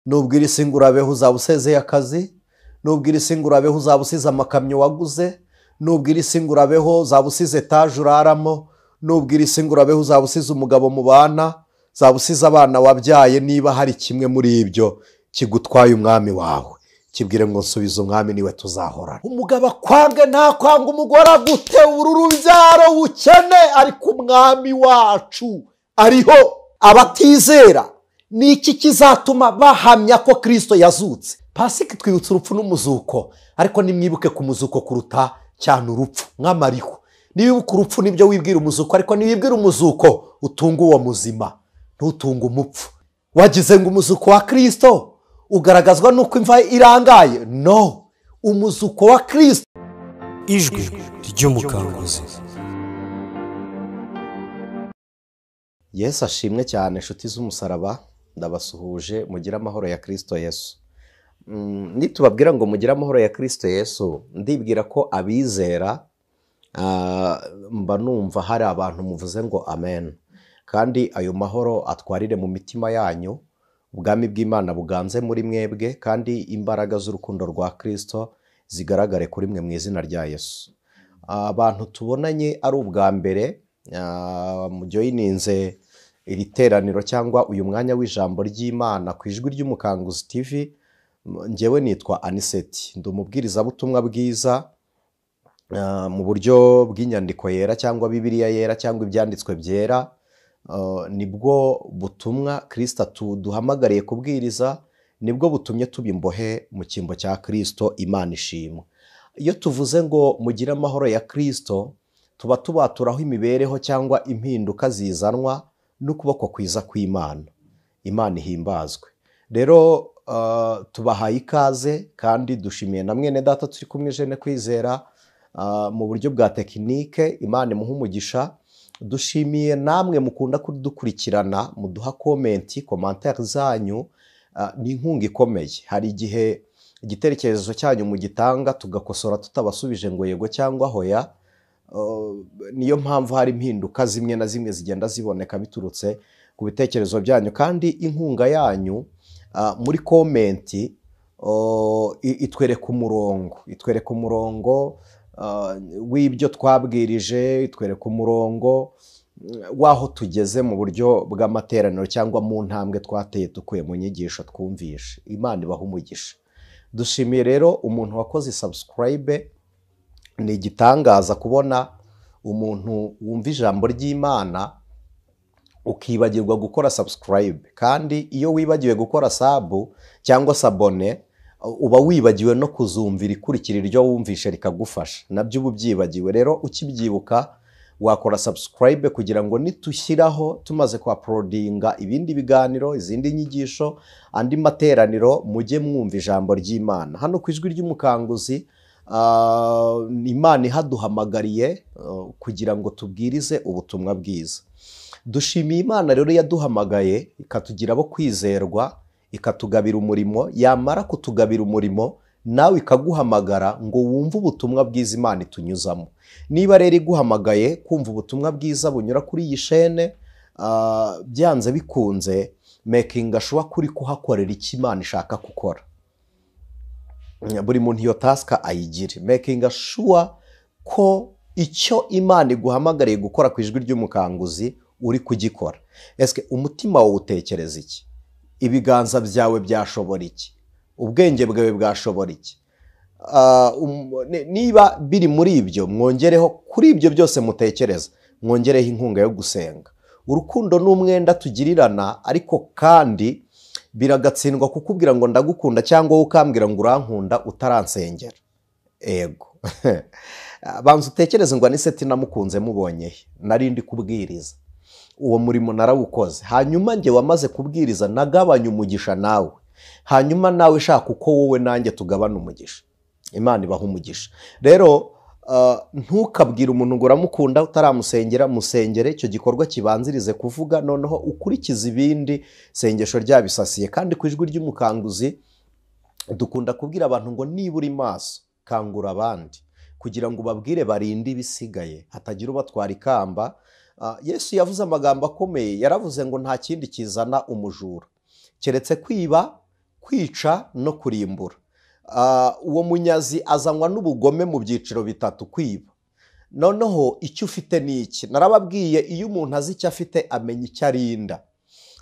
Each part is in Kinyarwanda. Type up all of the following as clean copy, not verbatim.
Nubwira isi ngo urabeho uzaba usezeye akazi, nubwira isi ngo urabeho uzaba usize amakamyo waguze, nubwira isi ngo urabeho uzaba usize etaje uraramo, nubwira isi ngo urabeho uzaba usize umugabo mubana, uzaba usize abana wabyaye. Niba hari kimwe muri ibyo kigutwaye umwami wawe, kibwire ngo nsubize umwami, niwe tuzahorana. Umugabo akwange ntakwanga, umugore agute, uru rubyaro bukene, ariko umwami wacu ariho. Abatizera ni iki kizatuma bahamya ko Kristo yazutse? Pasika twibutsa urupfu n'umuzuko, ariko nimwibuke ku muzuko kuruta cyane urupfu. Mwamariho niwibuka urupfu nibyo wibwira umuzuko, ariko niwibwira umuzuko utunga uwo muzima, ntutunga umupfu. Wagize ngo umuzuko wa Kristo ugaragazwa nuko imva irangaye? No, umuzuko wa Kristo. Ijwi ry'umukanguzi. Yesu ashimwe cyane. Inshuti z'umusaraba, ndabasuhuje, mugire amahoro ya Kristo Yesu. Nitubabwira ngo mugire amahoro ya Kristo Yesu, ndibwira ko abizera mba numva hari abantu muvuze ngo amen. Kandi ayo mahoro atwarire mu mitima yanyu, ubwami bw'Imana buganze muri mwebwe, kandi imbaraga z'urukundo rwa Kristo zigaragare kuri mwe mu izina rya Yesu. Abantu tubonanye ari ubwa mbere mujoyininze iri teraniro cyangwa uyu mwanya w'ijambo ry'Imana ku Ijwi ry'Umukanguzi TV, njyewe nitwa Aniseti, ndi umubwirizabutumwa bwiza mu buryo bw'inyandiko yera cyangwa Bibiliya yera cyangwa ibyanditswe byera. Nibwo butumwa Kristo duhamagariye kubwiriza, nibwo butumye tuba imbohe mu cyimbo cya Kristo. Imana ishimwe. Iyo tuvuze ngo mugire amahoro ya Kristo, tuba tubaturaho imibereho cyangwa impinduka zizanwa n'ukuboko kwiza kw'Imana. Imana ihimbazwe. Rero tubahaye ikaze, kandi dushimiye na mwene data turi kumwe Jene Kwizera mu buryo bwa tekinike. Imana imuhe umugisha. Dushimiye namwe mukunda kudukurikirana, muduha komenti, commentaire zanyu ni inkunga ikomeye. Hari igihe igitekerezo cyanyu mugitanga tugakosora tutabasubije ngo yego cyangwa hoya. Niyo mpamvu hari impinduka zimwe na zimwe zigenda ziboneka biturutse ku bitekerezo byanyu, kandi inkunga yanyu muri komenti itwereka umurongo, itwereka umurongo w'ibyo twabwirije, itwereka umurongo w'aho tugeze mu buryo bw'amateraniro cyangwa mu ntambwe twateye dukuye mu nyigisho twumvishe. Imana ibaha umugisha. Dushimiye rero umuntu wakoze subscribe. Ni igitangaza kubona umuntu wumva ijambo ry'Imana ukibagirwa gukora subscribe, kandi iyo wibagiwe gukora sub cyangwa sabone uba wibagiwe no kuzumvira ikurikira iryo wumvishe rikagufasha, nabyo uba ubyibagiwe. Rero ukibyibuka wakora subscribe kugira ngo nitushyiraho tumaze ku uploadinga ibindi biganiro, izindi nyigisho, andi materaniro, mujye mwumva ijambo ry'Imana. Hano ku Ijwi ry'Umukanguzi Imana ihaduhamagariye kugira ngo tubwirize ubutumwa bwiza. Dushimiye Imana rero yaduhamagaye ikatugira abo kwizerwa, ikatugabira umurimo. Yamara kutugabira umurimo nawe ikaguhamagara ngo wumve ubutumwa bwiza Imana itunyuzamo. Niba rero iguhamagaye kumva ubutumwa bwiza bunyura kuri iyi shene, byanze bikunze making sure kuri kuhakorera icyo Imana ishaka gukora. Buri muntu iyo task ayigire, making sure ko icyo Imana iguhamagariye gukora ku Ijwi ry'Umukanguzi uri kugikora. Eske umutima wawe utekereza iki? Ibiganza byawe byashobora iki? Ubwenge bwawe bwashobora iki? Niba biri muri ibyo, mwongereho kuri ibyo byose mutekereza, mwongereho inkunga yo gusenga. Urukundo n'umwenda tugirirana, ariko kandi biragatsindwa kukubwira ngo ndagukunda cyangwa wowe ukambwira ngo urankunda utaransengera. Ego. Banza utekereze ngo Aniseti namukunze mubonye he? Nari ndi kubwiriza. Uwo murimo narawukoze. Hanyuma njye wamaze kubwiriza nagabanya umugisha nawe. Hanyuma nawe shaka uko wowe nanjye tugabana umugisha. Imana ibaha umugisha. Rero ntukabwire umuntu ngo uramukunda utaramusengera, musengere icyo gikorwa kibanzirize kuvuga, noneho ukurikiza ibindi sengesho ryabisasiye. Kandi ku Ijwi ry'Umukanguzi dukunda kubwira abantu ngo niba uri maso kangura abandi kugira ngo ubabwire barinde ibisigaye, hatagira ubatwara ikamba. Yesu yavuze amagambo akomeye, yaravuze ngo nta kindi kizana umujura keretse kwiba, kwica no kurimbura. Uwo munyazi azanwa n'ubugome mu byiciro bitatu: kwiba. Noneho icyo ufite ni iki? Narababwiye, iyo umuntu azi icyo afite amenya icyo arinda.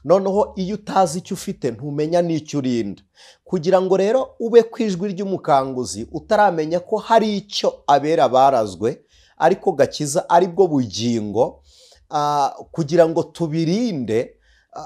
Noneho iyo utazi icyo ufite ntumenya n'icyo urinda. Kugira ngo rero ube ku ijwi ry'umukanguzi utaramenya ko hari icyo abera barazwe, ariko gakiza aribwo bugingo, kugira ngo tubirinde,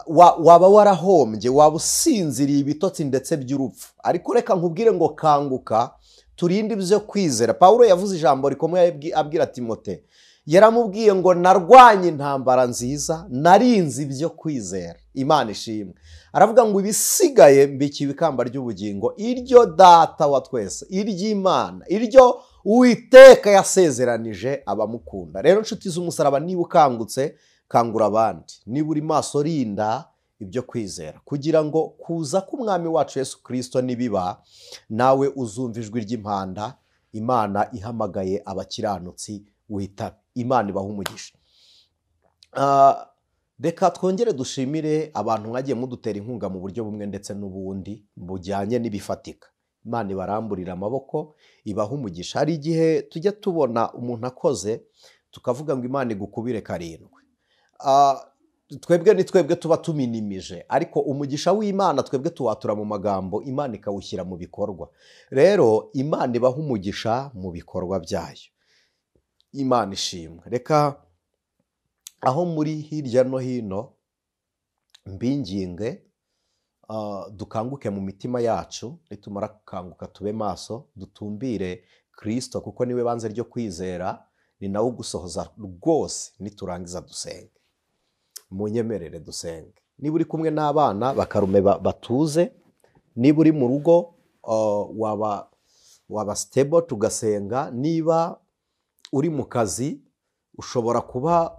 waba warahombye, waba usinziriye ibitotsi ndetse by'urupfu. Ariko reka nkubwire ngo kanguka, turinde ibyo kwizera. Pawulo yavuze ijambo rikomeye abwira Timote, yaramubwiye ngo narwanye intambara nziza, narinze ibyo kwizera. Imana ishimwe. Aravuga ngo ibisigaye mbikiwe ikamba ry'ubugingo, iryo data wa twese, iry'Imana, iryo Uwiteka yasezeranije abamukunda. Rero nshuti z'umusaraba, niba ukangutse kangura abandi, niba uri maso rinda ibyo kwizera, kugira ngo kuza k'umwami wacu Yesu Kristo nibiba, nawe uzumva ijwi ry'impanda Imana ihamagaye abakiranutsi witabe. Imana ibaha umugisha. Reka twongere dushimire abantu mwagiye mudutera inkunga mu buryo bumwe ndetse n'ubundi bujyanye n'ibifatika. Imana ibaramburira amaboko, ibaha umugisha. Hari igihe tujya tubona umuntu akoze tukavuga ngo Imana igukubire karindwi. Twebwe ni twebwe tuba tuminimije, ariko umugisha w'Imana twebwe tuwatura mu magambo, Imana ikawushyira mu bikorwa. Rero Imana ibaha umugisha mu bikorwa byayo. Imana ishimwe. Reka aho muri hirya no hino mbinginge, dukanguke mu mitima yacu. Nitumara gukanguka tube maso, dutumbire Kristo, kuko niwe banze ryo kwizera, ni nawe ugusohoza rwose. Niturangiza dusenge, munyemerere dusenge. Niba uri kumwe n'abana bakarume batuze, niba uri mu rugo waba stable tugasenga, niba uri mu kazi ushobora kuba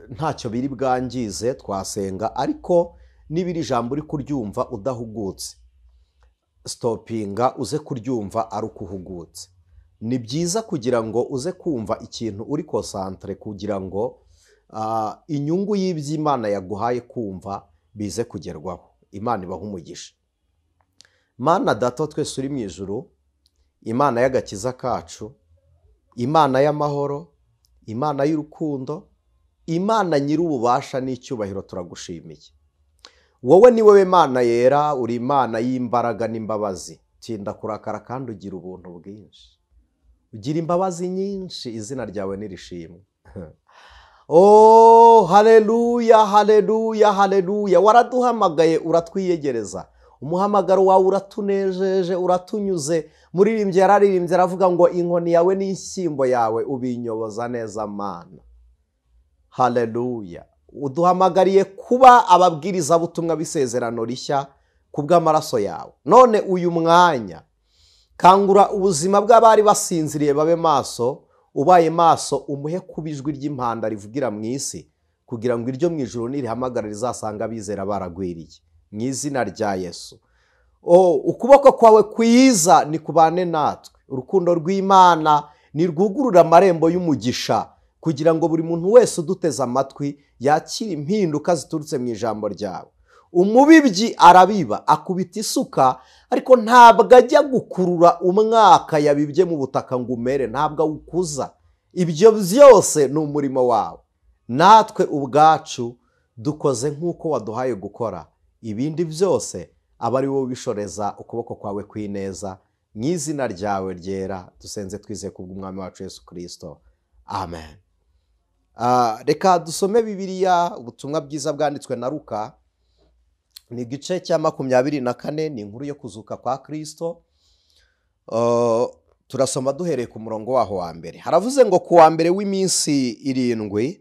ntacyo biri bwangize twasenga, ariko niba iri jambo uri kuryumva udahugutse, stopinga uze kuryumva ari uko uhugutse. Ni byiza kugira ngo uze kumva ikintu uri concentre, kugira ngo inyungu y'iby'Imana yaguhaye kumva bize kugerwaho. Imana ibaha umugisha. Mana Data twese uri mu ijuru, Imana y'agakiza kacu, Imana y'amahoro, Imana y'urukundo, Imana nyir'ububasha n'icyubahiro, turagushimiye. Wowe ni wowe Mana yera, uri Imana y'imbaraga n'imbabazi. Tinda kurakara kandi ugira ubuntu bwinshi, ugira imbabazi nyinshi, izina ryawe nirishimwe. Oh, haleluya, haleluya, haleluya. Waraduhamagaye uratwiyegereza, umuhamagaro wawe uratunejeje, uratunyuze. Muririmbyi yararirimbye aravuga ngo inkoni yawe n'inshyimbo yawe ubinyoboza neza Mana. Haleluya. Uduhamagariye kuba ababwiriza butumwa b'isezerano rishya kubw'amaraso yawe. None uyu mwanya kangura ubuzima bw'abari basinziriye babe maso, ubaye maso umuhe kuba ijwi ry'impanda rivugira mu isi, kugira ngo iryo mu ijuru nirihamagara rizasanga abizera baragwiriye. Mu izina rya Yesu. Ukuboko kwawe kwiza ni kubane natwe. Urukundo rw'Imana nirwugurura amarembo y'umugisha, kugira ngo buri muntu wese uduteze amatwi yakire impinduka ziturutse mu ijambo ryawe. Umubibyi arabiba akubita isuka, ariko ntabwo ajya gukurura umwaka yabibye mu butaka ngo umere, ntabwo awukuza. Ibyo byose ni umurimo wawe. Natwe ubwacu dukoze nk'uko waduhaye gukora, ibindi byose aba ari wowe ubishoreza ukuboko kwawe kw'ineza. Mu izina ryawe ryera dusenze twizeye kubw'umwami wacu Yesu Kristo, amen. Reka dusome Bibiliya, ubutumwa bwiza bwanditswe na Luka, ni igice cya 24, ni inkuru yo kuzuka kwa Kristo. Turasoma duhereye ku murongo waho wa mbere. Haravuze ngo ku wa mbere w'iminsi 7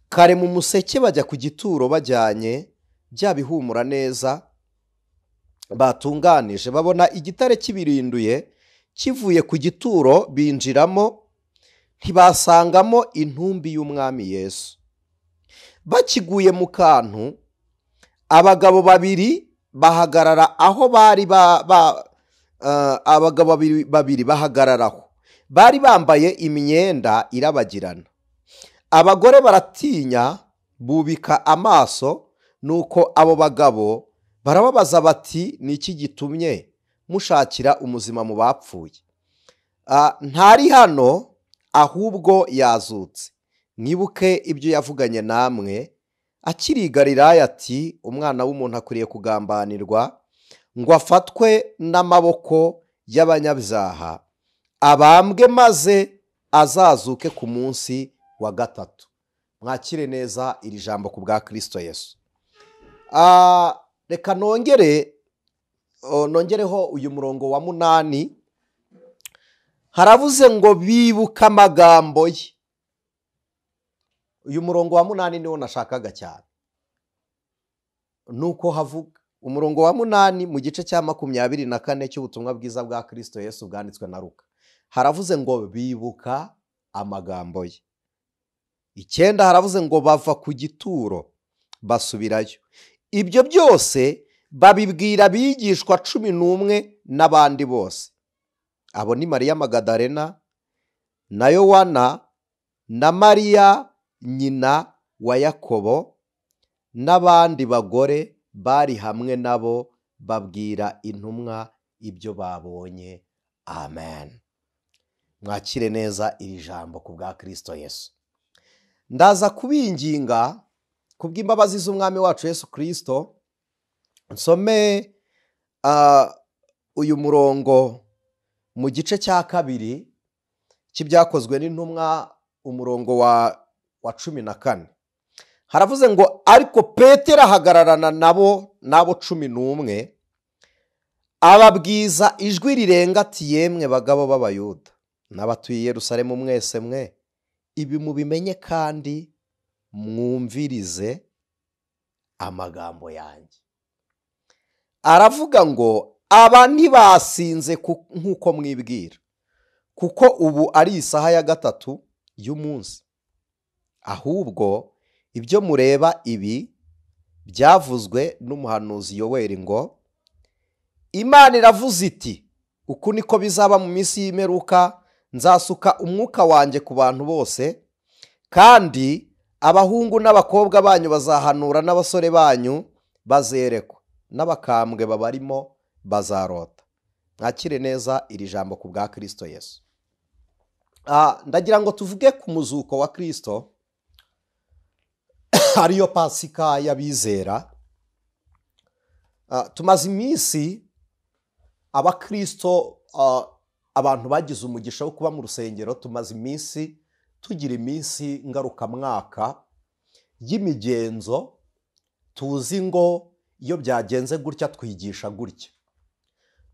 kare mu museke bajya ku gituro bajyanye bya bihumura neza batunganije, babona igitare kibirinduye kivuye ku gituro, binjiramo ntibasangamo intumbi y'umwami Yesu. Bakiguye mu kantu, abagabo babiri bahagarara aho bari abagabo babiri bahagararaho, bari bambaye imyenda irabagirana. Abagore baratinya bubika amaso, nuko abo bagabo Barababaza bati ni iki gitumye mushakira umuzima mu bapfuye? Ntari hano ahubwo yazutse. Mwibuke ibyo yavuganye namwe akiri i Galilaya ati umwana w'umuntu akwiriye kugambanirwa ngo afatwe n'amaboko y'abanyabyaha, abambwe maze azazuke ku munsi wa gatatu. Mwakire neza iri jambo ku bwa Kristo Yesu. Reka nongereho uyu murongo wa 8. Haravuze ngo bibuka amagambo ye. Uyu murongo wa 8 niwo nashakaga cyane. Nuko havuga umurongo wa 8 mu gice cya 24 cy'ubutumwa bwiza bwa Kristo Yesu bwanditswe na Luka. Haravuze ngo bibuka amagambo ye. 9 haravuze ngo bava ku gituro basubirayo. Ibyo byose babibwira abigishwa 11 n'abandi bose. Abo ni Mariya Magadalena na Yohana na Mariya nyina wa Yakobo n'abandi bagore bari hamwe nabo, babwira intumwa ibyo babonye. Amen. Mwakire neza iri jambo ku bwa Kristo Yesu. Ndaza kubinginga kubw'imbabazi z'umwami wacu Yesu Kristo, nsome uyu murongo mu gice cya 2 cy'ibyakozwe n'intumwa, umurongo wa 14. Haravuze ngo ariko Petero ahagararana nabo 11, ababwiza ijwi rirenga ati yemwe bagabo b'Abayuda n'abatuye i Yerusalemu mwese mwe, ibi mubimenye kandi mwumvirize amagambo yanjye. Aravuga ngo aba ntibasinze nk'uko mwibwira, kuko ubu ari isaha ya 3 y'umunsi. Ahubwo ibyo mureba ibi byavuzwe n'umuhanuzi Yoweri ngo Imana iravuze iti uku niko bizaba mu minsi y'imperuka, nzasuka umwuka wanjye ku bantu bose, kandi abahungu n'abakobwa banyu bazahanura, n'abasore banyu bazerekwa, n'abakambwe babarimo bazarota. Mwakire neza iri jambo ku bwa Kristo Yesu. Ndagira ngo tuvuge ku muzuko wa Kristo, ariyo Pasika y'abizera. Tumaze iminsi abakristo, abantu bagize umugisha wo kuba mu rusengero, tumaze iminsi tugira iminsi ngarukamwaka y'imigenzo, tuzi ngo iyo byagenze gutya twigisha gutya.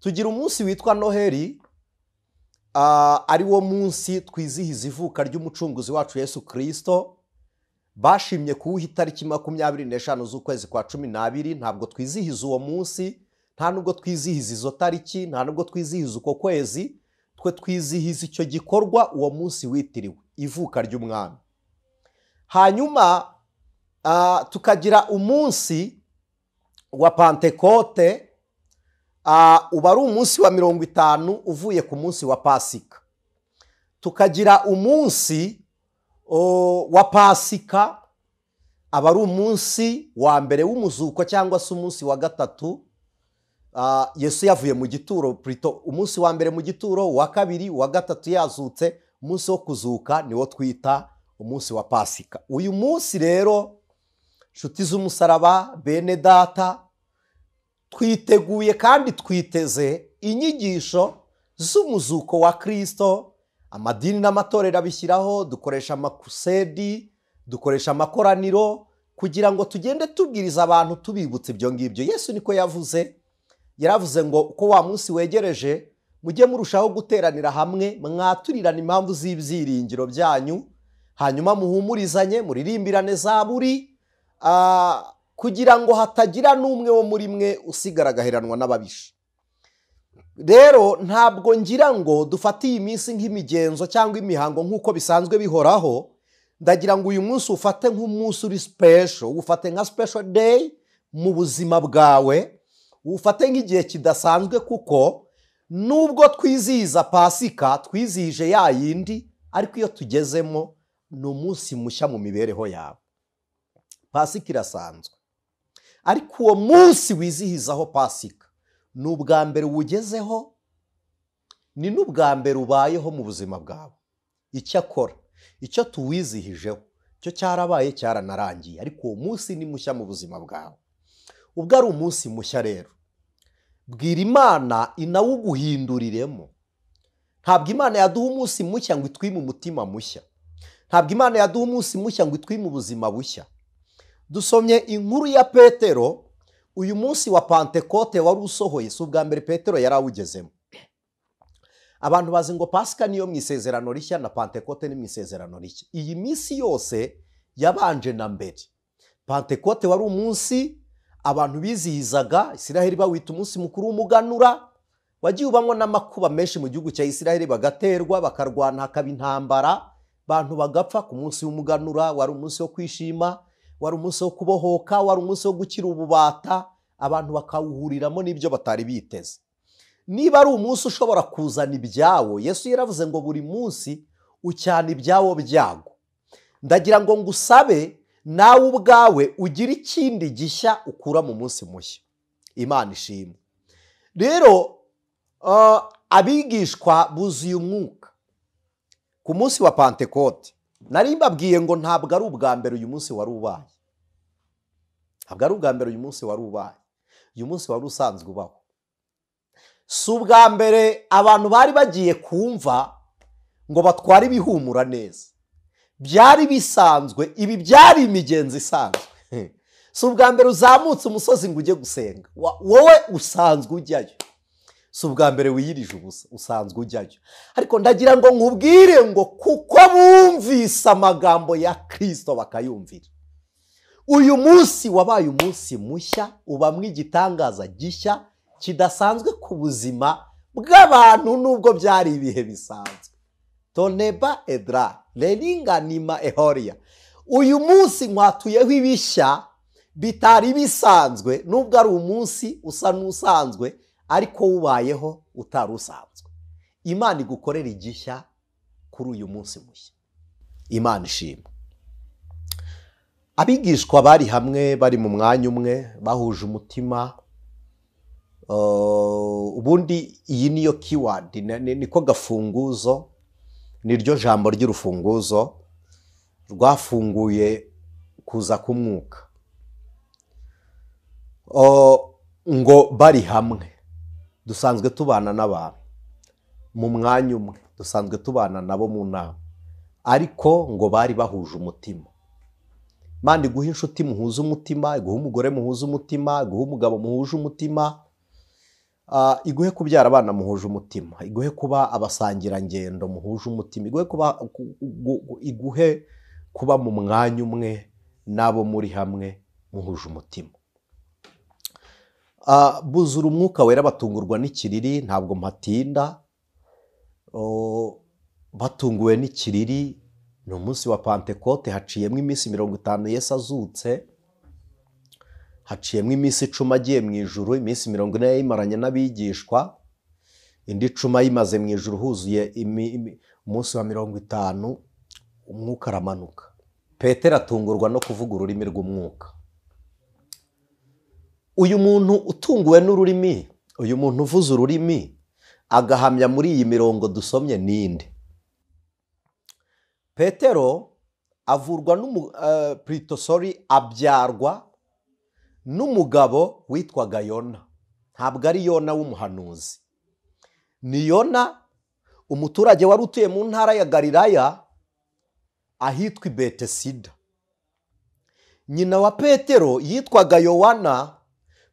Tugira umunsi witwa Noheli, ari wo munsi twizihiza ivuka ry'umucunguzi wacu Yesu Kristo. Bashimye kuwuha itariki 25 z'ukwezi kwa 12. Ntabwo twizihiza uwo munsi, nta nubwo twizihiza izo tariki, nta nubwo twizihiza uko kwezi, twe twizihiza icyo gikorwa uwo munsi witiriwe ivuka ry'umwami. Hanyuma tukagira umunsi wa Pantekote, uba ari umunsi wa 50 uvuye ku munsi wa Pasika. Tukagira umunsi wa Pasika, aba ari umunsi wa mbere w'umuzuko cyangwa se umunsi wa 3. Yesu yavuye mu gituro, plutôt umunsi wa mbere mu gituro, wa 2, wa 3 yazutse. Umunsi wo kuzuka niwo twita umunsi wa Pasika. Uyu munsi rero, nshuti z'umusaraba, bene data, twiteguye kandi twiteze inyigisho z'umuzuko wa Kristo. Amadini n'amatorero abishyiraho, dukoresha amakusedi, dukoresha amakoraniro kugira ngo tugende tubwiriza abantu tubibutse ibyo ngibyo. Yesu niko yavuze, yaravuze ngo uko wa munsi wegereje mujye murushaho guteranira hamwe, mwaturirana impamvu z'ibyiringiro byanyu, hanyuma muhumurizanye, muririmbirane zaburi, kugira ngo hatagira n'umwe wo muri mwe usigara agaheranwa n'ababisha. Rero ntabwo ngira ngo dufate iyi minsi nk'imigenzo cyangwa imihango nk'uko bisanzwe bihoraho. Ndagira ngo uyu munsi ufate nk'umunsi uri special, ufate nka special day mu buzima bwawe, ufate nk'igihe kidasanzwe, kuko nubwo twizihiza Pasika twizihije ya yindi, ariko iyo tugezemo ni umunsi mushya mu mibereho yawe. Pasika irasanzwe, Ariko uwo munsi wizihizaho Pasika ni ubwa mbere uwugezeho, ni n'ubwa mbere ubayeho mu buzima bwawe. Icyakora icyo tuwizihijeho cyo cyarabaye, cyaranarangiye, ariko uwo munsi ni mushya mu buzima bwawe. Ubwo ari umunsi mushya rero, bwira Imana inawuguhinduriremo. Ntabwo Imana yaduha umunsi mushya ngo itwime umutima mushya. Ntabwo Imana yaduha umunsi mushya ngo itwime ubuzima bushya. Dusomye inkuru ya Petero. Uyu munsi wa Pantekote wari usohoye, si ubwa mbere Petero yari awugezemo. Abantu bazi ngo Pasika niyo mu isezerano rishya na Pantekote ni mu isezerano rishya. Iyi minsi yose yabanje na mbere. Pantekote wari umunsi abantu bizihizaga, Isiraheli bawita umunsi mukuru w'umuganura, wagiye ubamwo n'amakuba menshi mu gihugu cya Isiraheli, bagaterwa, bakarwana, hakaba intambara, abantu bagapfa. Ku munsi w'umuganura wari umunsi wo kwishima, wari umunsi wo kubohoka, wari umunsi wo gukira ububata, abantu bakawuhuriramo n'ibyo batari biteze. Niba ari umunsi ushobora kuzana ibyawo, Yesu yaravuze ngo buri munsi ucyana ibyawo byago. Ndagira ngo ngusabe nawe ubwawe ugire ikindi gishya ukura mu munsi mushya. Imana ishimwe. Rero abigishwa buzuye umwuka ku munsi wa Pantekote. Nari mbabwiye ngo ntabwo ari ubwa mbere uyu munsi wari ubaye. Ntabwo ari ubwa mbere uyu munsi wari ubaye. Uyu munsi wari usanzwe ubaho. Si ubwa mbere abantu bari bagiye kumva ngo batware ibihumura neza. Byari bisanzwe, ibi byari imigenzo isanzwe. Si ubwa mbere uzamutse umusozi ngo ujye gusenga, wowe usanzwe ujyayo. Si ubwa mbere wiyirije ubusa, usanzwe ujyayo. Ariko ndagira ngo nkubwire ngo kuko bumvise amagambo ya Kristo bakayumvira, uyu munsi wabaye umunsi mushya, ubamwe igitangaza gishya kidasanzwe ku buzima bw'abantu, nubwo byari ibihe bisanzwe. Toneba edra lelinga nima ehoria. Uyu munsi nkwatuyeho ibishya bitari bisanzwe, nubwo ari umunsi usa n'usanzwe, ariko ubayeho utari usanzwe. Imana igukorera igishya kuri uyu munsi mushya. Imana ishimwe. Abigishwa bari hamwe, bari mu mwanya umwe, bahuje umutima. Ubundi iyi niyo keyword, niko gafunguzo, niryo jambo ry'urufunguzo rwafunguye kuza k'umwuka. Ngo bari hamwe, dusanzwe tubana n'abantu mu mwanya umwe, dusanzwe tubana nabo mu nama, ariko ngo bari bahuje umutima. Imana iguha inshuti muhuza umutima, iguha umugore muhuza umutima, iguha umugabo muhuje umutima, iguhe kubyara abana muhuje umutima, iguhe kuba abasangirangendo muhuje umutima, iguhe kuba mu mwanya umwe n'abo muri hamwe muhuje umutima. Buzura umwuka wera, batungurwa n'ikiriri. Ntabwo mpatinda. Batunguwe n'ikiriri, ni umunsi wa Pantekote, haciyemo iminsi 50 Yesu azutse, haciyemo iminsi 10 agiye mu ijuru, iminsi 40 yayimaranye n'abigishwa, indi 10 ayimaze mu ijuru, huzuye umunsi wa 50 umwuka aramanuka. Petero atungurwa no kuvuga ururimi rw'umwuka. Uyu muntu utunguwe n'ururimi, uyu muntu uvuze ururimi agahamya muri iyi mirongo dusomye ninde? Petero avurwa abyarwa n'umugabo witwaga Yona. Ntabwo ari Yona w'umuhanuzi, ni Yona umuturage wari utuye mu ntara ya Galilaya ahitwa i Betesida. Nyina wa Petero yitwaga Yohana,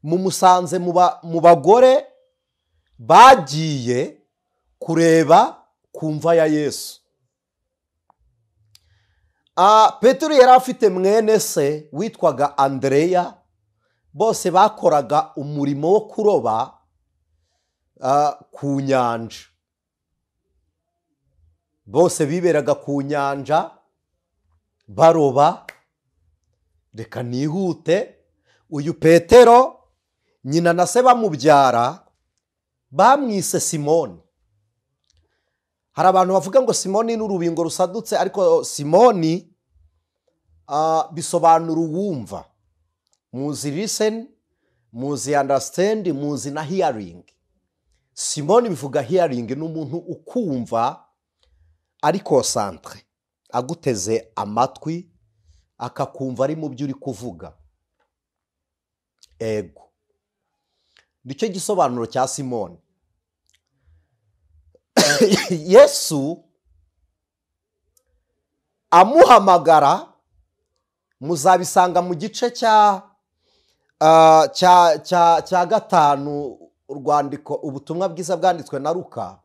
mumusanze mu bagore bagiye kureba ku mva ya Yesu. Petero yari afite mwene se witwaga Andreya, bose bakoraga umurimo wo kuroba ku nyanja. Bose biberaga ku nyanja baroba. Reka nihute, uyu Petero nyina na se bamubyara bamwise Simoni. Hari abantu bavuga ngo Simoni ni urubingo rusadutse, ariko Simoni bisobanura uwumva. Muzi listen, muzi understand, muzi na hearing. Simoni bivuga hearing, ni umuntu ukumva ari concentré, aguteze amatwi akakumva ari mu byo uri kuvuga. Ego, nicyo gisobanuro cya Simoni. Yesu amuhamagara, muzabisanga mu gice cya 5, urwandiko ubutumwa bwiza bwanditswe na Luka.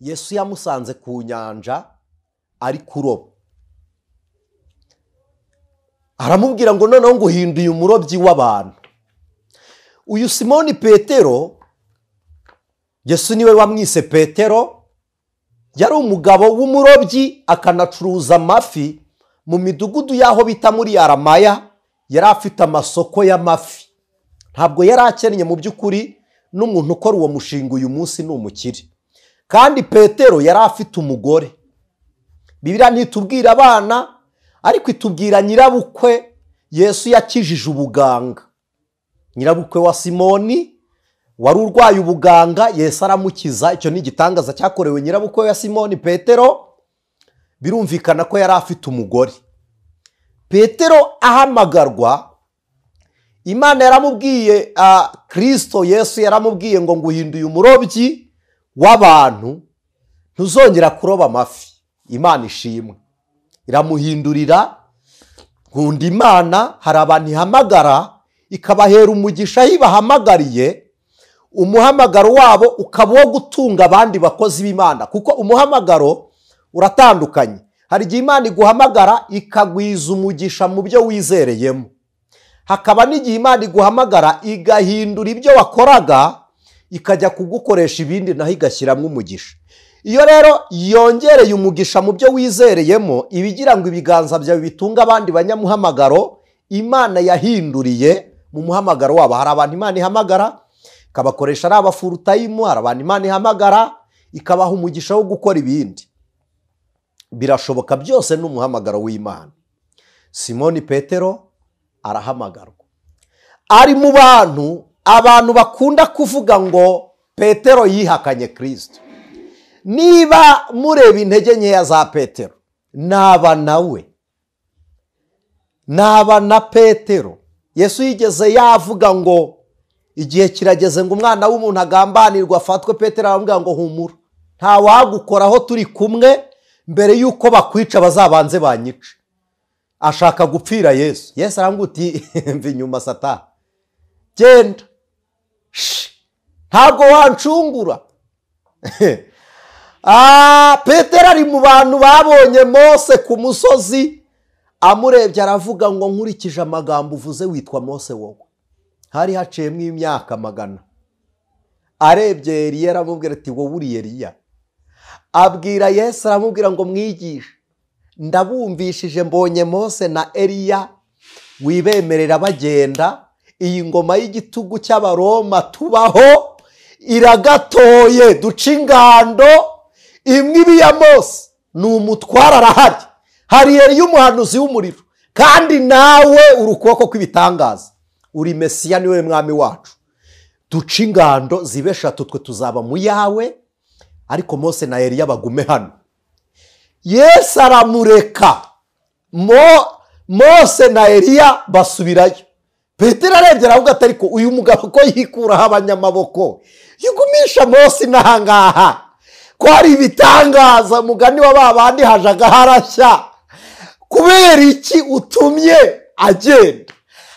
Yesu yamusanze ku nyanja ari kuroba, aramubwira ngo noneho nguhinduye umurobyi w'abantu. Uyu Simoni Petero, Yesu niwe wamwise Petero, yari umugabo w'umurobyi akanacuruza amafi mu midugudu y'aho bita muri Aramaya. Yari afite amasoko y'amafi, ntabwo yari akennye mu by'ukuri. N'umuntu ukora uwo mushinga uyu munsi ni umukire. Kandi Petero yari afite umugore. Bibiliya ntitubwira abana, ariko itubwira nyirabukwe Yesu yakijije ubuganga. Nyirabukwe wa Simoni wari urwaye ubuganga, Yesu aramukiza. Icyo ni igitangaza cyakorewe nyirabukwe wa Simoni Petero. Birumvikana ko yari afite umugore. Petero ahamagarwa, Imana yaramubwiye, Kristo Yesu yaramubwiye ngo nguhinduye umurobyi w'abantu, ntuzongera kuroba amafi. Imana ishimwe, iramuhindurira. Nkunda Imana, hari abantu ihamagara ikabahera umugisha aho ibahamagariye, umuhamagaro wabo ukaba uwo gutunga abandi bakozi b'Imana, kuko umuhamagaro uratandukanye. Hari igihe Imana iguhamagara ikagwiza umugisha mu byo wizereyemo, hakaba n'igihe Imana iguhamagara igahindura ibyo wakoraga ikajya kugukoresha ibindi naho igashyiramo umugisha. Iyo rero yongereye umugisha mu byo wizereyemo, ibigira ngo ibiganza byawe bitunga abandi banyamuhamagaro Imana yahinduriye mu muhamagaro wabo. Hari abantu Imana ihamagara ikabakoresha ari abafurutayimu, hari abantu Imana ihamagara ikabaha umugisha wo gukora ibindi. Birashoboka, byose ni umuhamagaro w'Imana. Simoni Petero arahamagarwa, ari mu bantu abantu bakunda kuvuga ngo Petero yihakanye Kristo. Niba mureba intege nkeya za Petero, naba nawe, naba na Petero. Yesu yigeze yavuga ngo igihe kirageze ngo umwana w'umuntu agambanirwe afatwe. Petero aramubwira ngo humura, nta wagukoraho turi kumwe, mbere y'uko bakwica bazabanze banyice. Ashaka gupfira Yesu. Yesu aramubwira uti mva inyuma Satani, genda, ntabwo wancungura. Petero ari mu bantu babonye Mose ku musozi, amurebye aravuga ngo nkurikije amagambo uvuze witwa Mose wowe. Hari haciyemo imyaka 100. Arebye Eliya aramubwira ati wowe uri Eliya. Abwira Yesu aramubwira ngo mwigishe, ndabumvishije mbonye Mose na Eliya wibemerera bagenda, iyi ngoma y'igitugu cy'Abaroma tubaho iragatoye, duca ingando imwe ibi ya Mose ni umutwara arahari, hari Eliya umuhanuzi w'umuriro, kandi nawe uri ukuboko kw'ibitangaza, uri Mesiya niwe mwami wacu. Duca ingando zibe 3, twe tuzaba mu yawe, ariko Mose na Eliya bagume hano. Yesu aramureka, Mose na Eliya basubirayo. Petero arebye aravuga ati ariko uyu mugabo ko yikuraho abanyamaboko, yigumisha Mose n'ahangaha, ko hari ibitangaza, mugani wa babandi hajaga harashya, kubera iki utumye agenda?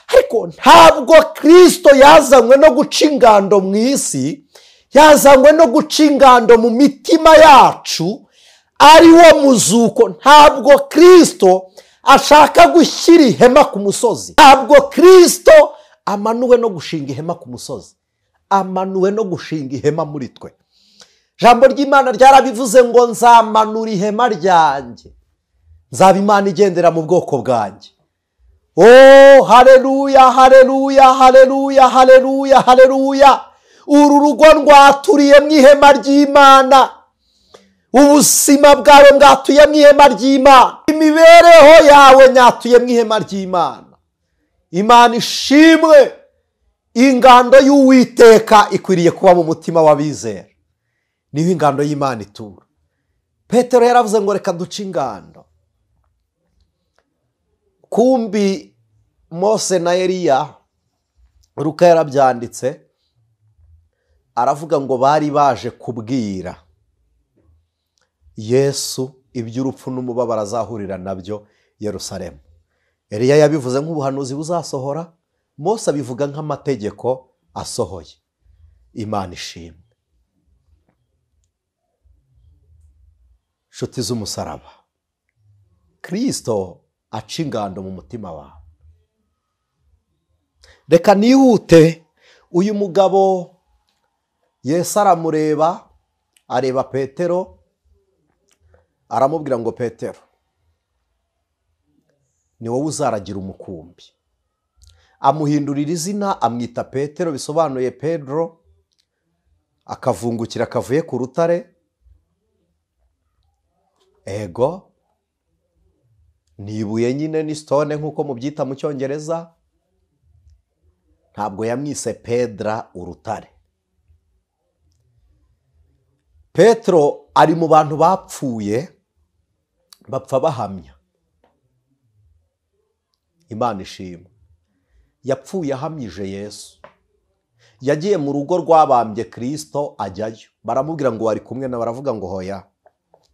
Ariko ntabwo Kristo yazanywe no guca ingando mu isi, yazanywe no guca ingando mu mitima yacu, ari wo muzuko. Ntabwo Kristo ashaka gushyira ihema ku musozi, ntabwo Kristo amanuwe no gushinga ihema ku musozi, amanuwe no gushinga ihema muri twe. Jambo ry'Imana ryarabivuze ngo nzamanura ihema ryanjye, nzaba Imana igendera mu bwoko bwanjye. Oh, haleluya, haleluya, haleluya, haleluya, haleluya. Uru rugo rwaturiye mu ihema ry'Imana, ubuzima bwawe bwatuye mu ihema ry'Imana, imibereho yawe nyatuye mu ihema ry'Imana. Imana ishimwe. Ingando y'Uwiteka ikwiriye kuba mu mutima w'abizera, niho ingando y'Imana itura. Petero yaravuze ngo reka duce ingando. Kumbi Mose na Eliya, Luka yarabyanditse, aravuga ngo bari baje kubwira Yesu iby'urupfu n'umubabaro azahurira nabyo Yerusalemu. Eliya yabivuze nk'ubuhanuzi buzasohora, Mose abivuga nk'amategeko asohoye. Imana ishimwe. Nshuti z'umusaraba, Kristo aca ingando mu mutima wawe. Reka nihute. Uyu mugabo Yesu aramureba, areba Petero, aramubwira ngo Petero, ni wowe uzaragira umukumbi. Amuhindurira izina, amwita Petero, bisobanuye Pedro, akavungukira kavuye ku rutare. Ego ni ibuye nyine, ni stone nk'uko mubyita mu Cyongereza. Ntabwo yamwise Pedra urutare. Petero ari mu bantu bapfuye bapfa bahamya. Imana ishimwe. Yapfuye ahamyije Yesu. Yagiye mu rugo rwabambye Kristo ajyayo, baramubwira ngo wari kumwe na, baravuga ngo hoya.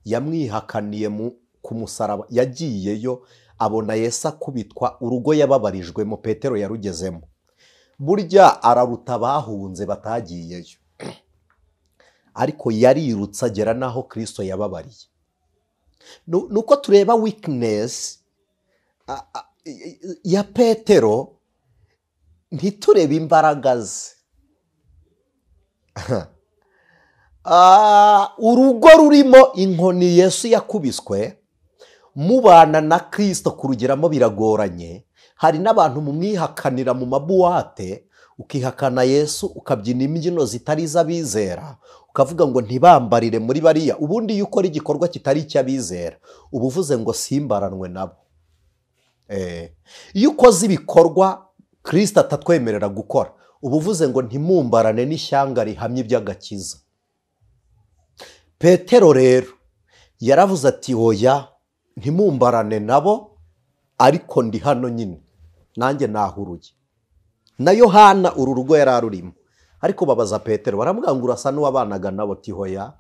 Yamwihakaniye ku musaraba. Yagiyeyo abona Yesu akubitwa, urugo yababarijwemo Petero yarugezemo. Burya araruta bahunze batagiyeyo, ariko yarirutse agera naho Kristo yababariye. Nuko tureba weakness ya Petero, ntiturebe imbaraga ze. Urugo rurimo inkoni Yesu yakubiswe, mubana na Kristo kurugeramo biragoranye. Hari n'abantu mumwihakanira mu mabuwate, ukihakana Yesu, ukabyina imbyino zitari iz'abizera, ukavuga ngo ntibambarire muri bariya. Ubundi iyo ukora igikorwa kitari icy'abizera, uba uvuze ngo simbaranwe nabo. Iyo ukoze ibikorwa Kristo atatwemerera gukora, uba uvuze ngo ntimumbarane n'ishyanga rihamye iby'agakiza. Petero rero yaravuze ati oya, ntimumbarane nabo, ariko ndi hano nyine nanjye nahuruye. Na Yohana uru rugo yari arurimo, ariko babaza Petero baramubwira ngo urasa n'uwabanaga nabo. Ati hoya.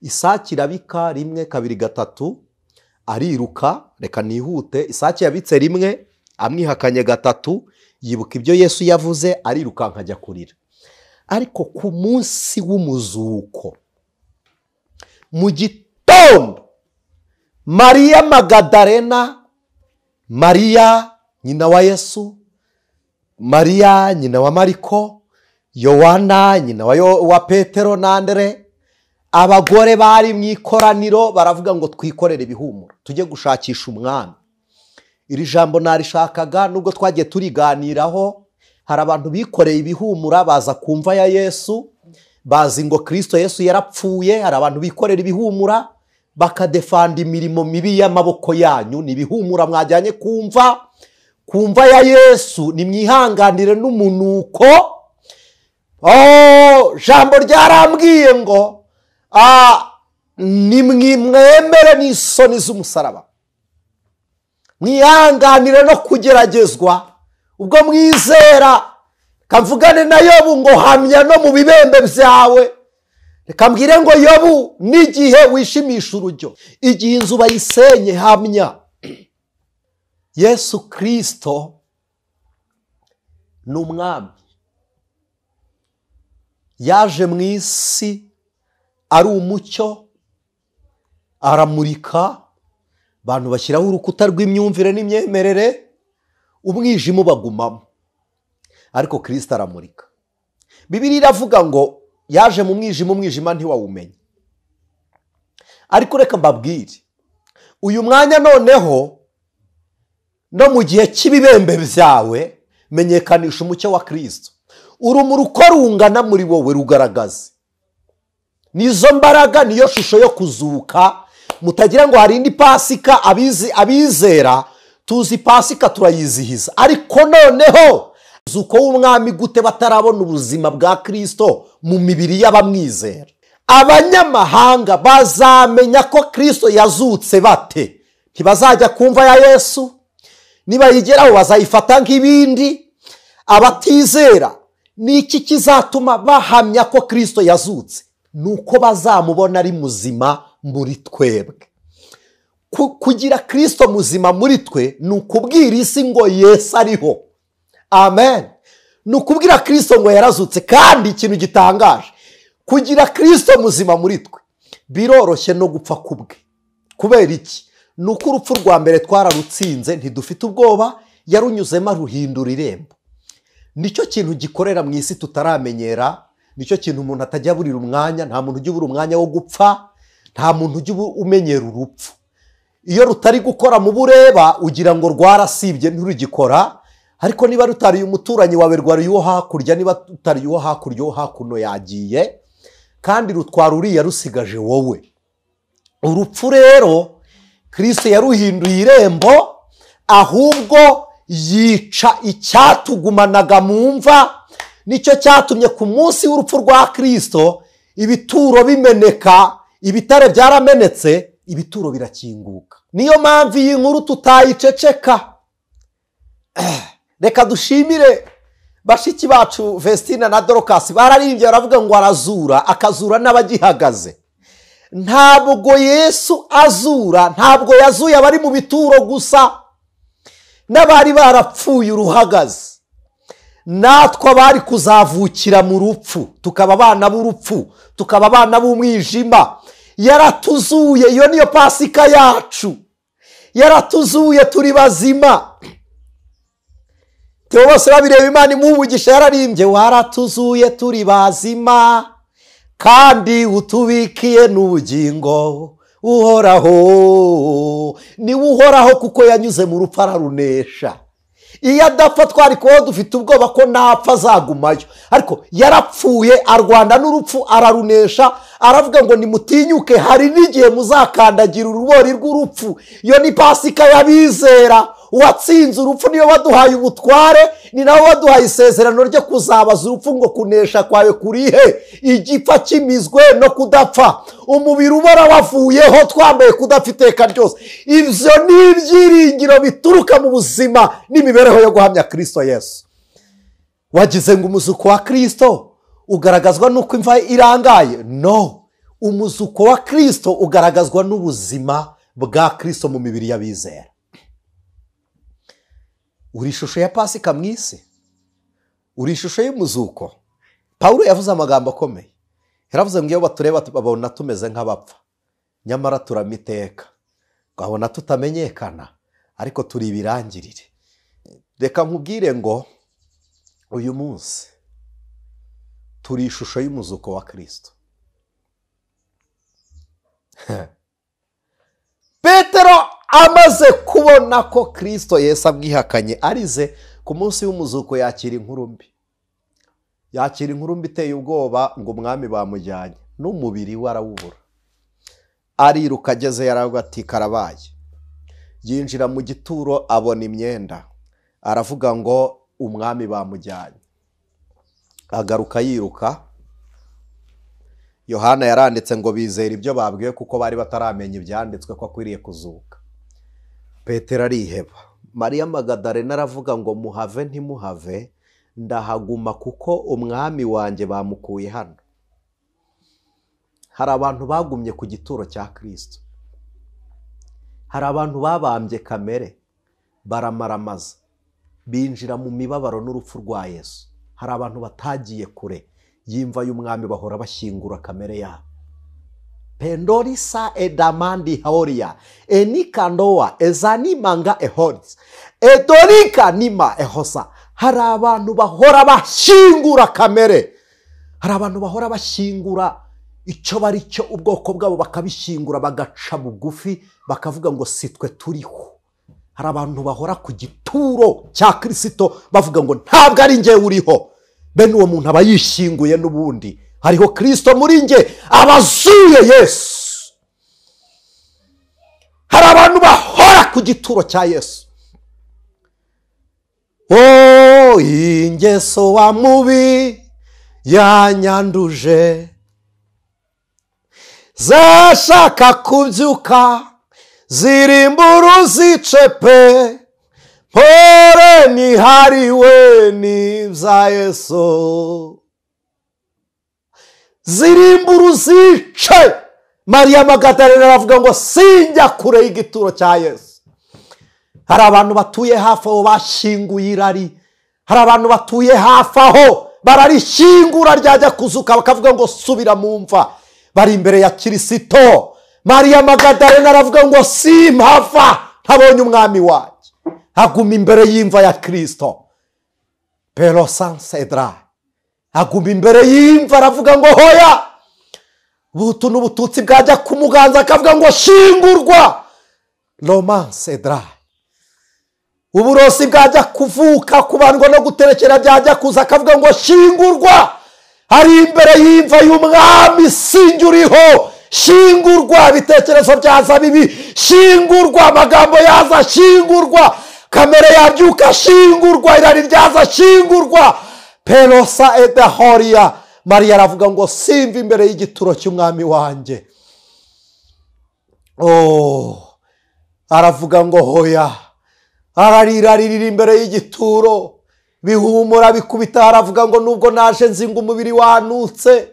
Isake irabika rimwe, kabiri, gatatu, ariruka. Reka nihute. Isake yabitse rimwe, amwihakanye gatatu, yibuka ibyo Yesu yavuze, arirukanka ajya kurira. Ariko ku munsi w'umuzuko mu gitondo, Mariya Magadalena, Mariya nyina wa Yesu, Mariya nyina wa Mariko, Yohana nyina wa Petero na Andere, abagore bari mu ikoraniro baravuga ngo twikorere ibihumuro, tujye gushakisha umwami. Iri jambo narishakaga nubwo twagiye turiganiraho. Hari abantu bikoreye ibihumura baza kumva ya Yesu, bazi ngo Kristo Yesu yarapfuye. Hari abantu bikorera ibihumura bakadefanda imirimo mibi y'amaboko yanyu. Ni ibihumura mwajyanye kumva ya Yesu. Nimwihanganire n'umunuko. Jambo ryarambwiye ngo nimwemere n'isoni z'umusaraba, mwihanganire no kugeragezwa ubwo mwizera. Kamvugane na Yobu ngo hamya no mu bibembe byawe. Reka mbwire ngo Yobu, n'igihe wishimisha urujyo, igihe inzu bayisenye, hamya. Yesu Kristo ni umwami, yaje mu isi ari umucyo, aramurika abantu, bashyiraho urukuta rw'imyumvire n'imyemerere, umwijima ubagumamo, ariko Kristo aramurika. Bibiliya iravuga ngo yaje mu mwijima, umwijima ntiwawumenya. Ariko reka mbabwire, uyu mwanya noneho no mu gihe cy'ibibembe byawe, menyekanisha umucyo wa Kristo. Urumuri uko rungana muri wowe rugaragaze. Nizo mbaraga, niyo shusho yo kuzuka. Mutagira ngo hari indi Pasika. Abizera Tuzi Pasika turayizihiza, ariko noneho umuzuko w'umwami gute batarabona ubuzima bwa Kristo mu mibiri y'abamwizera? Abanyamahanga bazamenya ko Kristo yazutse bate? Ntibazajya kumva ya Yesu, nibayigeraho bazayifata nk'ibindi. Abatizera ni iki kizatuma bahamya ko Kristo yazutse? Nuko bazamubona ari muzima muri twebwe. Kugira Kristo muzima muri twe ni ukubwira isi ngo Yesu ariho. Amen. Ni ukubwira Kristo ngo yarazutse. Kandi ikintu gitangaje, kugira Kristo muzima muri twe biroroshye no gupfa kubwe. Kubera iki? Ni uko urupfu rwa mbere twararutsinze, ntidufite ubwoba, yarunyuzemo aruhindura irembo. Nicyo kintu gikorera mu isi tutaramenyera, nicyo kintu umuntu atajya aburira umwanya. Nta muntu ujya ubura umwanya wo gupfa, nta muntu ujya umenyera urupfu. Iyo rutari gukora mu bureba ugira ngo rwarasibye ntirugikora, ariko niba rutariye umuturanyi wawe rwariye uwo hakurya, niba rutariye uwo hakurya uwo hakuno yagiye, kandi rutwara uriya rusigaje wowe. Urupfu rero Kristo yaruhinduye irembo, ahubwo yica icyatugumanaga mu mva. Nicyo cyatumye ku munsi w'urupfu rwa Kristo ibituro bimeneka, ibitare byaramenetse, ibituro birakinguka. Niyo mpamvu iyi nkuru tutayiceceka. Reka dushimire bashiki bacu Vestina na Dorcas, bararimbye baravuga ngo arazura, akazura n'abagihagaze. Ntabwo Yesu azura, ntabwo yazuye abari mu bituro gusa, n'abari barapfuye uruhagaze. Natwe abari kuzavukira mu rupfu, tukaba abana b'urupfu, tukaba abana b'umwijima, yaratuzuye. Iyo niyo Pasika yacu, yaratuzuye turi bazima. Teo bose babireba, Imana imuha, yararimbye waratuzuye turi bazima, kandi utubikiye n'ubugingo uhoraho. Niwe uhoraho kuko yanyuze mu rupfu ararunesha. Iyo adapfa twari kubaho dufite ubwoba ko napfa azagumayo, ariko yarapfuye arwana n'urupfu ararunesha. Aravuga ngo nimutinyuke, hari n'igihe muzakandagira urubori rw'urupfu. Iyo ni Pasika y'abizera. Uwatsinze urupfu niyo waduhaye ubutware, ni nawe waduhaye isezerano ryo kuzabaza urupfu ngo kunesha kwawe kurihe? Igipfa kimizwe no kudapfa, umubiri ubora wavuyeho, twambaye kudapfa iteka ryose. Ibyo ni ibyiringiro bituruka mu buzima n'imibereho yo guhamya Kristo Yesu. Wagize ngo umuzuko wa Kristo ugaragazwa n'uko imva irangaye? No, umuzuko wa Kristo ugaragazwa n'ubuzima bwa Kristo mu mibiri y'abizera. Uri ishusho ya Pasika mu isi, uri ishusho y'umuzuko. Pawulo yavuze amagambo akomeye, yaravuze ngo iyo batureba babona tumeze nk'abapfa, nyamara turamiteka, babona tutamenyekana, ariko turi ibirangirire. Reka nkubwire ngo uyu munsi turi ishusho y'umuzuko wa Kristo. Petero amaze kubona ko Kristo Yesu amwihakanye arize, ku munsi w'umuzuko yakira inkuru mbi. Yakira inkuru mbi iteye ubwoba ngo umwami bamujyanye, n'umubiri we arawubura. Ariruka ageze yaravuga ati karabaye. Yinjira mu gituro abona imyenda, aravuga ngo umwami bamujyanye. Agaruka yiruka. Yohana yaranditse ngo bizera ibyo babwiwe kuko bari bataramenya ibyanditswe ko akwiriye kuzuka. Petero ariheba. Mariya Magadalena aravuga ngo muhave ntimuhave, ndahaguma kuko umwami wanjye bamukuye hano. Hari abantu bagumye ku gituro cya Kristo. Hari abantu babambye kamere baramaramaza, binjira mu mibabaro n'urupfu rwa Yesu. Hari abantu batagiye kure y'imva y'umwami, bahora bashyingura kamere yabo. Pendorisa edamandi haoria enikandoa ezanimanga ehoris edorika nima ehosa. Hari abantu bahora bashyingura kamere, hari abantu bahora bashyingura icyo bari cyo, ubwoko bwabo bakabishyingura, bagaca bugufi, bakavuga ngo sitwe turiho. Hari abantu bahora ku gituro cya Kristo bavuga ngo ntabwo ari njye uriho. Bene uwo muntu aba yishyinguye n'ubundi. Hariho Kristo muri njye, abazuye Yesu. Hari abantu bahora ku gituro cya Yesu. Oh, ingeso wa mubi yanyanduje, zashaka kubyuka zirimbura uzicepe, mpore nihariwe n'ibya Yesu. Zirimbura uzice. Mariya Magadalena aravuga ngo sinjya kure y'igituro cya Yesu. Hari abantu batuye hafi aho bashyinguye irari, hari abantu batuye hafi aho bararishyingura ryajya kuzuka bakavuga ngo subira mu mva, bari imbere ya Kirisito. Mariya Magadalena aravuga ngo simpava ntabonye umwami wanjye, aguma imbere y'imva ya Kirisito. Pero sansedra aguma imbere y'imva aravuga ngo hoya. Ubuhutu n'ubututsi bwajya kumuganza akavuga ngo shingurwa. Romansedra uburosi bwajya kuvuka kubandwa no guterekera byajya kuza akavuga ngo shingurwa. Ari imbere y'imva y'umwami, sinjye uriho, shingurwa. Ibitekerezo byaza bibi, shingurwa. Amagambo yaza, shingurwa. Kamere yabyuka, shingurwa. Irari ryaza, shingurwa. Perosa edahoria. Mariya aravuga ngo simva imbere y'igituro cy'umwami wanjye. Oh, aravuga ngo hoya. Ararira aririra imbere y'igituro, bihumura bikubita. Aravuga ngo nubwo naje nzinga umubiri wanutse,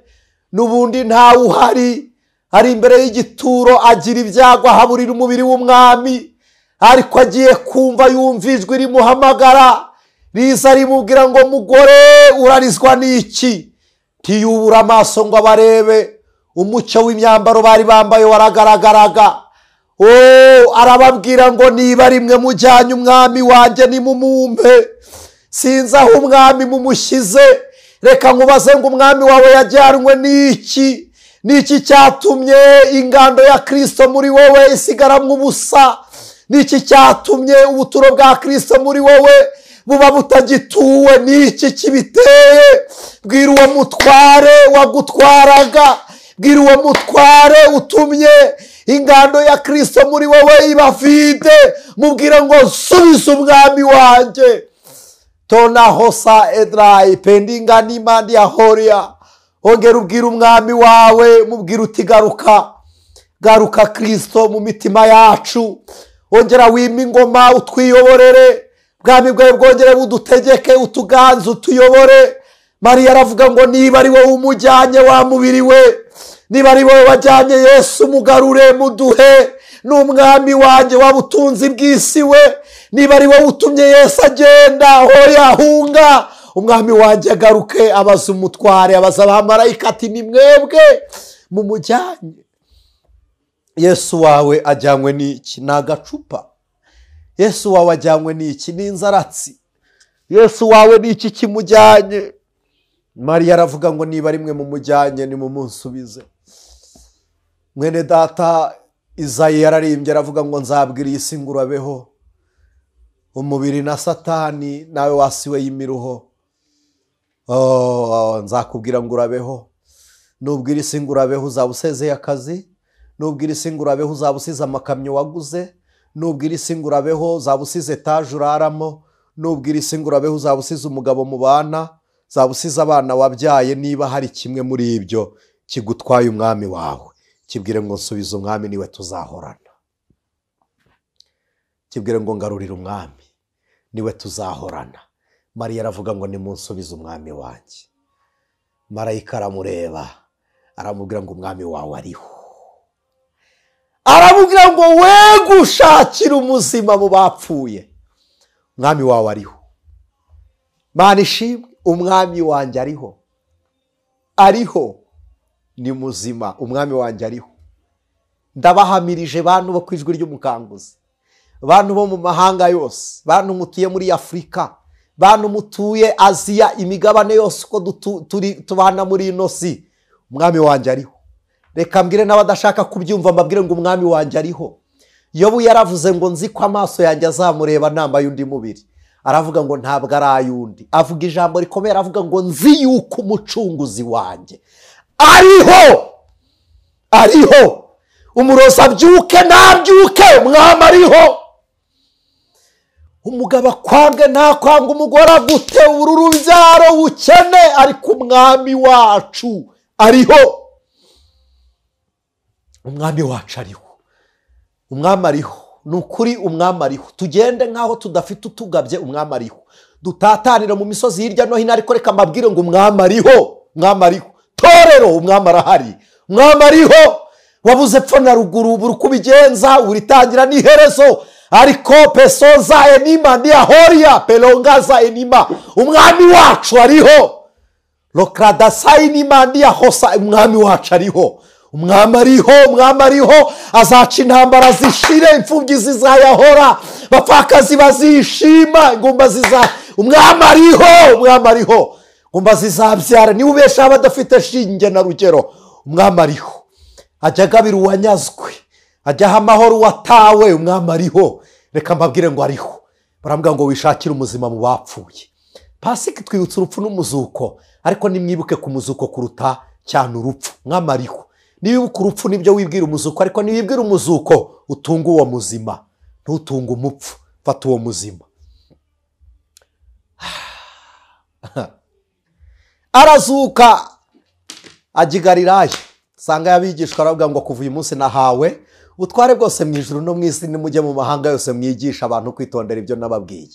n'ubundi ntawe uhari. Ari imbere y'igituro agira ibyago, ahaburira umubiri w'umwami. Ariko agiye kumva yumva ijwi rimuhamagara, riza rimubwira ngo mugore urarizwa n'iki? Ntiyubura amaso ngo abarebe, umucyo w'imyambaro bari bambaye waragaragaraga. Oh, arababwira ngo niba rimwe mujyanye umwami wanjye nimumumpe, sinzi aho umwami mumushyize. Reka nkubaze ngo umwami wawe yajyanwe n'iki? N'iki cyatumye ingando ya Kristo muri wowe isigaramwo ubusa? N'iki cyatumye ubuturo bwa Kristo muri wowe buba butagituwe? N'iki kibiteye? Bwira uwo mutware wagutwaraga, bwira uwo mutware utumye ingando ya Kristo muri wowe iba vide, mubwira ngo subiza umwami wanjye. Tona hosa edrai pendinga nimandi ya horia. Ongera ubwira umwami wawe, mubwira uti garuka, garuka Kristo mu mitima yacu. Ongera wima ingoma utwiyoborere, bwami bwawe bwongere budutegeke, utuganze, utuyobore. Mariya aravuga ngo niba ari wowe umujyanye wa mubiri we, niba ari wowe wajyanye Yesu, mugarure muduhe, n'umwami wanjye wabutunzi bw'isi we. Niba ari wowe utumye Yesu agenda, hoya hunga, umwami wanjye agaruke. Abaza umutware, abaza abamarayika ati ni mwebwe mumujyanye? Yesu wawe ajyanywe n'iki? Ni agacupa. Yesu wawe ajyanywe n'iki? Ni inzaratsi. Yesu wawe n'iki kimujyanye? Mariya aravuga ngo niba rimwe mumujyanye nimumunsubize. Mwene data Izayi yararimbye aravuga ngo nzabwira iyi si ngo urabeho, umubiri na Satani nawe wasiwe y'imiruho. Oh, nzakubwira ngo urabeho. Nubwira isi ngo urabeho uzaba usezeye akazi, nubwira isi ngo urabeho uzaba usize amakamyo waguze, nubwira isi ngo urabeho uzaba usize etaje uraramo, nubwira isi ngo urabeho uzaba usize umugabo mubana, uzaba usize abana wabyaye. Niba hari kimwe muri ibyo kigutwaye umwami wawe, kibwire ngo nsubize umwami, niwe tuzahorana. Kibwire ngo ngarurire umwami, niwe tuzahorana. Mariya aravuga ngo nimunsubize umwami wanjye. Marayika aramureba aramubwira ngo umwami wawe ariho. Aramubwira ngo we gushakira umuzima mu bapfuye, umwami wawe ariho. Mana ishimwe, umwami wanjye ariho, ariho, ni muzima, umwami wanjye ariho. Ndabahamirije bantu bo ku ijwi ry'umukanguzi, bantu bo mu mahanga yose, bantu mutuye muri Afurika, bantu mutuye Aziya, imigabane yose uko tubana muri ino si, umwami wanjye ariho. Reka mbwire n'abadashaka kubyumva, mbabwire ngo umwami wanjye ariho. Yobu yaravuze ngo nzi ko amaso yanjye azamureba nambaye undi mubiri. Aravuga ngo ntabwo ari ay'undi. Avuga ijambo rikomeye, aravuga ngo nzi yuko umucunguzi wanjye ariho, ariho. Umurozi abyuke nabyuke, umwami ariho. Umugabo akwange ntakwanga, umugore agute, urubyaro bukene, ariko umwami wacu ariho. Umwami wacu ariho, umwami ariho, ni ukuri umwami ariho. Tugende nk'aho tudafite utugabye, umwami ariho. Dutatanira mu misozi hirya no hino, ariko reka mbabwire ngo umwami ariho, umwami ariho. Torero, umwami arahari, umwami ariho. Wabuze epfo na ruguru, buri uko ubigenza uritangira n'iherezo, ariko pesoza enima ndiyahoria pelongaza enima, umwami wacu ariho. Lokradasa enima ndiyahosa, umwami wacu ariho. Umwami ariho, umwami ariho, azaca intambara zishire, imfubyi zizayahora, bapfakazi bazishima, ingumba ziza. Umwami ariho, umwami ariho, ingumba zizabyara, niba ubesha abadafite shinge na rugero. Umwami ariho, ajya agabira uwanyazwe, ajya aha amahoro uwatawe. Umwami ariho, reka mbabwire ngo ariho. Barambwira ngo wishakire umuzima mu bapfuye. Pasika twibutsa urupfu n'umuzuko, ariko nimwibuke ku muzuko kuruta cyane urupfu. Umwami ariho. Niba urupfu nibyo wibwira umuzuko, ariko niwibwira umuzuko utunga uwo muzima, ntutunge umupfu, fata uwo muzima. Arazuka ajya i Galilaya, sanga yabigishwa, aravuga ngo kuva uyu munsi nahawe ubutware bwose mu ijuru no mu isi, nimujye mu mahanga yose mwigisha abantu kwitondera ibyo nababwiye.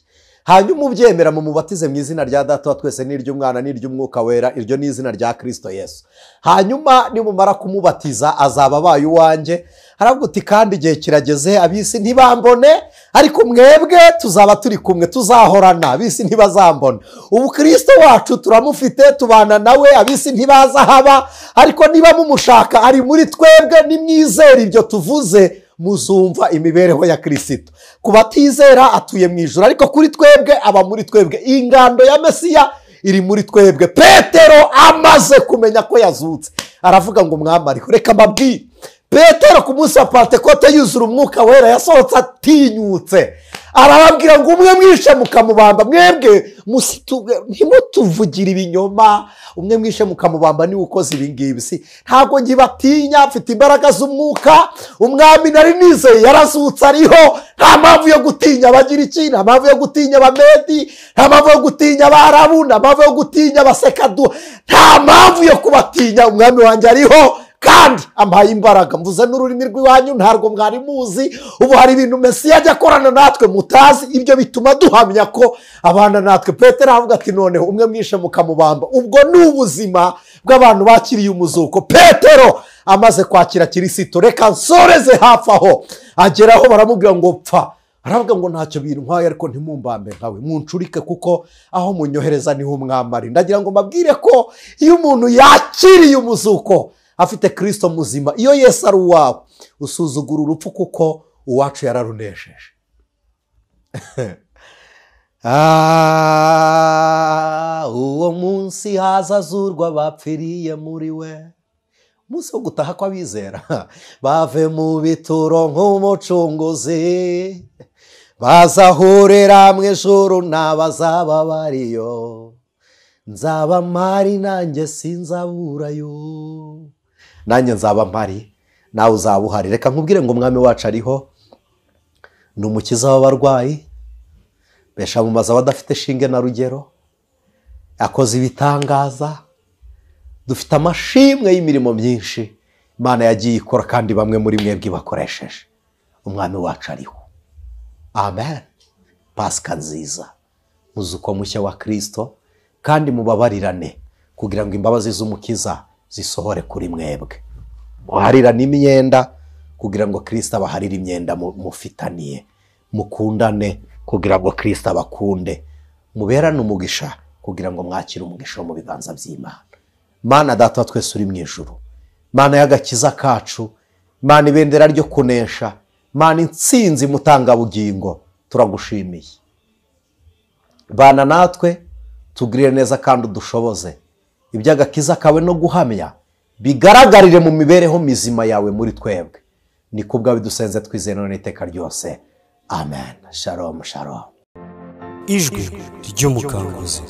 Hanyuma ubyemera mumubatize mu izina rya Data wa twese n'iry'Umwana n'iry'Umwuka Wera, iryo ni izina rya Kristo Yesu. Hanyuma nimumara kumubatiza azaba abaye uwanjye. Haravuga uti kandi igihe kirageze, ab'isi ntibambone, ariko mwebwe tuzaba turi kumwe, tuzahorana, ab'isi ntibazambona. Ubu Kristo wacu turamufite, tubana nawe, ab'isi ntibaza haba, ariko niba mumushaka ari muri twebwe, nimwizera ibyo tuvuze muzumva imibereho ya Kristo. Ku batizera atuye mu ijuru, ariko kuri twebwe aba muri twebwe. Ingando ya Mesiya iri muri twebwe. Petero amaze kumenya ko yazutse, aravuga ngo umwami ariho. Reka mbabwire, Petero ku munsi wa Pantekote yuzura umwuka wera, yasohotse atinyutse, arababwira ngo umwe mwishe mukamubamba, mwebwe ntimutuvugire ibinyoma, umwe mwishe mukamubamba niwe ukoze ibi ngibi. Si ntabwo ngibatinya, mfite imbaraga z'umwuka, umwami nari nizeye yarazutse ariho, nta mpamvu yo gutinya Abagiriki, nta mpamvu yo gutinya Abamedi, nta mpamvu yo gutinya Abarabu, nta mpamvu yo gutinya Abasekadu, nta mpamvu yo kubatinya, umwami wanjye ariho kandi ampaye imbaraga. Mvuze n'ururimi rw'iwanyu ntabwo mwari muzi, ubu hari ibintu Mesiya ajya akorana natwe mutazi, ibyo bituma duhamya ko abana natwe. Petero aravuga ati noneho umwe mwishe mukamubamba. Ubwo ni ubuzima bw'abantu bakiriye umuzuko. Petero amaze kwakira Kirisito, reka nsoreze hafi aho, ageraho baramubwira ngo pfa, aravuga ngo ntacyo bintwaye, ariko ntimumbambe nkawe, muncurike kuko aho munyohereza niho umwami ari. Ndagira ngo mbabwire ko iyo umuntu yakiriye umuzuko afite Kristo muzima, iyo Yesu ari uwawe, usuzugura urupfu kuko uwacu yararunesheje. Uwo munsi hazazurwa bapfiriye muri we, umunsi wo gutaha kw'abizera, bave mu bituro nk'umucunguzi, bazahurira mu ijuru n'abazaba bariyo, nzaba mpari nanjye sinzaburayo. Nanjye nzaba mpari, nawe uzaba uhari. Reka nkubwire ngo umwami wacu ariho, ni umukiza w'abarwayi, besha mu mazu abadafite shinge na rugero, akoze ibitangaza, dufite amashimwe y'imirimo myinshi Imana yagiye ikora, kandi bamwe muri mwebwe bakoresheje. Umwami wacu ariho. Amen. Pasika nziza, muzuko mushya wa Kristo, kandi mubabarirane kugira ngo imbabazi z'umukiza zisohore kuri mwebwe. Muharirane imyenda kugira ngo Kristo abaharire imyenda mufitaniye, mukundane kugira ngo Kristo abakunde, muberane umugisha kugira ngo mwakire umugisha mu biganza by'Imana. Mana Data twese uri mu ijuru, Mana y'agakiza kacu, Mana ibendera ryo kunesha, Mana intsinzi mutangabugingo, turagushimiye. Bana natwe, tugirire neza kandi udushoboze iby'agakiza kawe no guhamya bigaragarire mu mibereho mizima yawe muri twebwe. Ni kubwa bidusenze twizeye none iteka ryose. Amen. Shalom, shalom. Ijwi ry'umukanguzi.